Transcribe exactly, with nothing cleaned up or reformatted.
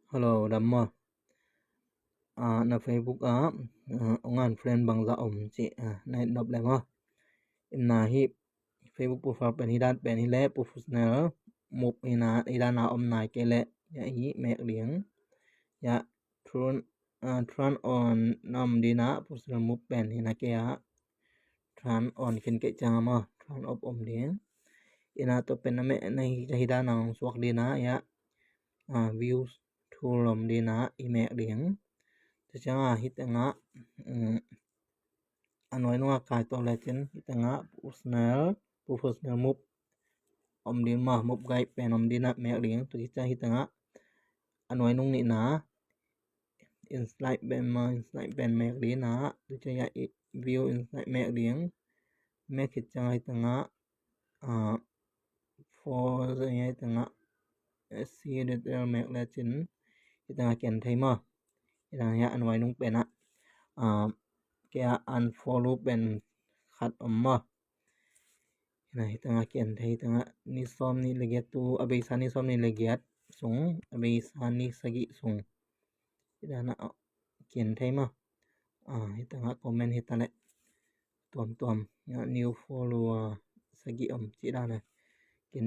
Hello, dam maw? Ah, na Facebook ah, ah, ong unfriend bangzah om cih, ah, na et nop le maw? Ina hi Facebook profile pen hi dan pen hi le professional mode hi na, hi dan a om nai kei le ya hi mek ding. Ya turn, ah, turn on na om ding a professional mode pen hi na kei a turn on khin kei ciang a maw, turn off om ding. Ina tua pen na meh na hi, hi dan a ong suak ding a ya, ah, views tool om ding a i mek ding. Tua ciang a hi teng a, um, a nuai nung a kai to le cin hi teng a professional, professional mode om ding maw, mode guide pen om ding a mek ding. Tua hi ciang hi teng a a nuai nung nih na insight pen maw, insight pen mek ding a, tua ciang ya i view insight mek ding. Mek hi ciang hi teng a, ah, for hi teng a, eh, see detail mek le cin hi teng a kian thei maw. Hi teng a ya a nuai nung pen a, ah, kei a unfollow pen khat om maw. Hi na hi teng a kian thei, hi teng a ni sawm nih le giat tu, a beisa ni sawm nih le giat sung, a beisa ni sagih sung. Hi dan a kian thei maw. Ah, hi teng a comment hi ta le tuamtuam, ya new follower sagih om cih dan a kian